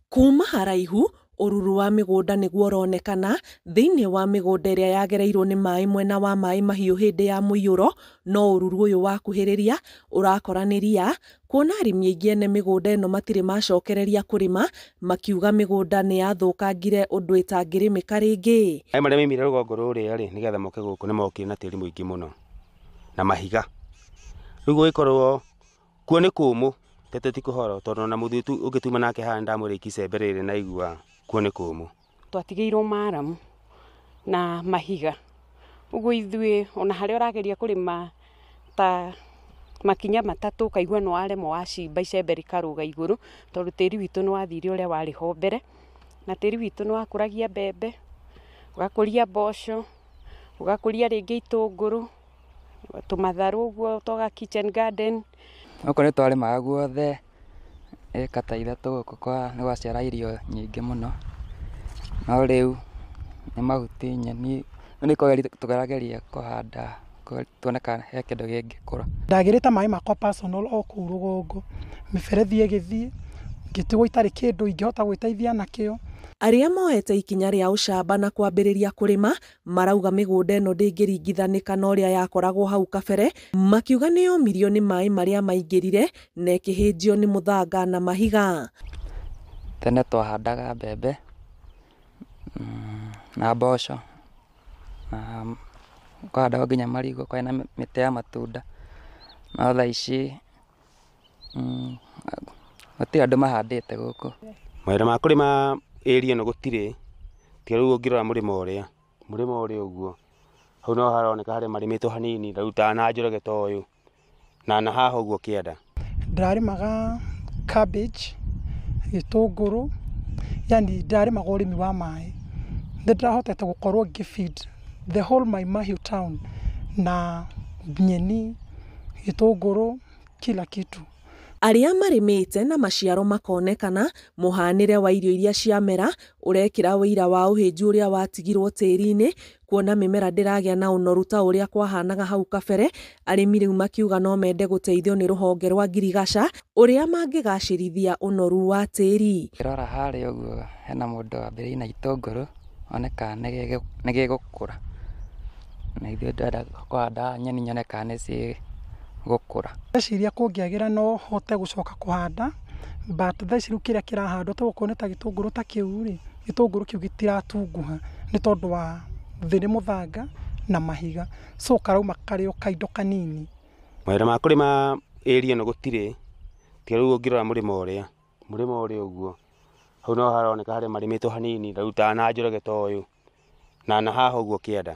Kuma haraihu ũruru wa mĩgũnda nĩguo ũronekana thĩinĩ wa mĩgũnda ĩrĩa yagereirwo nĩ maĩ mwena wa Maĩ Mahiũ hĩndĩ ya mũiyũro, no ũruru ũyũ wakuhĩrĩria ũrakora nĩ ria, kuona arĩmi aingĩ ene mĩgũnda ĩno matirĩ macokereria kũrĩma, makiuga mĩgũnda nĩ yathũkangire ũndũ ĩtangĩrĩmĩka rĩngĩ. Maĩ marĩa maimire rũgongo rũrĩa rĩ, nĩgetha moke gũkũ nĩ mokire na tĩri mũingĩ mũno na mahiga. Rĩu gũgĩkorwo kuo nĩ kũmũ tete ti kũhoro, tondũ ona mũthuri ũngĩ tuma nake haha ndamũrĩkia icembe rĩrĩ na igua kuo nĩ kũmũ. Twatigĩirwo maramu na mahiga, ũguo ithuĩ ona harĩa ũrageria kũrĩma ta makinya matatũ ũkaigua nĩ waremwo wacimba icembe rĩkarũga igũrũ, tondũ tĩri witũ nĩ wathire ũrĩa warĩ ho mbere, na tĩri witũ nĩ wakũragia mbembe, ũgakũria mboco, ũgakũria rĩngĩ itũngũrũ, tũmatharũ ũguo twa kitchen garden. Gũkũ nĩ twarĩmaga guothe ĩka ta ithatũ gũkũ kwa nĩ gwaciara irio nyingĩ mũno, no rĩu nĩ mahuti nyeni nĩ tũgerageria kũhanda tuone kana he kĩndũ kĩngĩkũra. Ndagĩrĩte maĩ makwa personal o kũu rũgongo, mĩberethi ĩgĩthiĩ ngĩtigwo itarĩ kĩndũ ingĩhota gwĩteithia nakĩo. Arĩa moete ikinya rĩa ũcamba na kwambĩrĩria kũrĩma marauga mĩgũnda ĩno ndĩngĩringithanĩka na ũrĩa yakoragwo hau kabere, makiuga nĩ yomirio nĩ maĩ marĩa maingĩrire na ĩkĩhĩnjio nĩ mũthanga na mahiga. Tene twahandaga mbembe na mboco na kũhandagwo nginya marigũ, kwarĩ na mĩtĩ ya matunda, no thaa ici gũtirĩ andũ mahandĩte gũkũ. Mawĩra ma kũrĩma area ĩno gũtirĩ, tiga rĩu ũngĩrora mũrĩmo ũrĩa, mũrĩmo ũrĩa ũguo, hau no haroneka harĩa marĩmĩtwo hanini, rĩu ta na Njoroge ta ũyũ, na haha ũguo kĩanda. Ndĩrarĩmaga cabbage, gĩtũngũrũ, yani ndĩrarĩmaga ũrĩmi wa maĩ. Nĩ ndĩrahotete gũkorwo ngĩ feed the whole Mai Mahiu town na nyeni, gĩtũngũrũ, kila kitu. Arĩa marĩmĩte na maciaro makonekana, mũhanĩre wa irio iria ciamera ũrekĩra ũira wa ũhĩnju ũrĩa watigirwo tĩri-inĩ, kuona mĩmera ndĩragĩa na ũnoru ta ũrĩa kwahanaga hau kabere. Arĩmi rĩu makiuga no mende gũteithio nĩ rũhonge rwa ngirigaca ũrĩa mangĩgacĩrithia ũnoru wa tĩri. Ngĩrora harĩa ũguo hena mũndũ wambĩrĩirie na itũngũrũ, oneka nĩ gĩgũkũra, na ithuĩ ndĩrenda kũhanda nyeni nyone kana nĩ cigũkũra. Ndĩreciria kũngĩagĩra no hote gũcoka kũhanda, but thaa ici rĩu kĩrĩa kĩrahandwo ta okorwo nĩ ta gĩtũngũrũ ta kĩu rĩ, gĩtũngũrũ kĩu gĩtiratunguha nĩ tondũ wa thĩ nĩ mũthanga na mahiga, so karauma karĩ o kaindo kanini. Mawĩra ma kũrĩma area ĩno gũtirĩ, tiga rĩu ũngĩrora mũrĩmo ũrĩa, mũrĩmo ũrĩa ũguo, hau no haroneka harĩa marĩmĩtwo hanini, rĩu ta na Njoroge ta ũyũ, na haha ũguo kĩanda.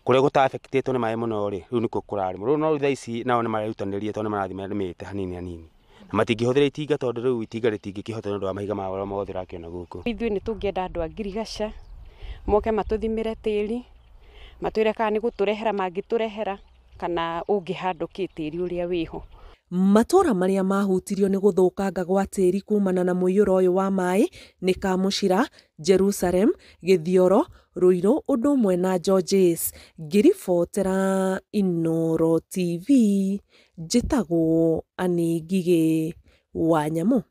Kũrĩa gũta-affectĩtwo nĩ maĩ mũno rĩ, rĩu nĩkuo kũrarĩmwo. Rĩu no thaa ici nao nĩ marerutanĩria tondũ nĩ marathiĩ marĩmĩte hanini hanini. Na matingĩhũthĩra itinga tondũ rĩu itinga rĩtingĩkĩhota nĩ ũndũ wa mahiga marĩa mothe ũrakĩona gũkũ. Ithuĩ nĩ tũngĩenda andũ a ngirigaca moke matũthimĩre tĩri, matwĩre kana nĩ gũtũrehera mangĩtũrehera kana ũngĩhandwo kĩ tĩri ũrĩa wĩho. Matũra marĩa mahutirio nĩ gũthũkanga gwa tĩri kumana na mũiyũro ũyũ wa maĩ nĩ Kamũcira, Jerusalem, Gĩthioro, Ruiru ũndũ ũmwe na Georges. Ngĩribotera Inooro TV, njĩtagwo Anĩ Ngigĩ wa Nyamũ.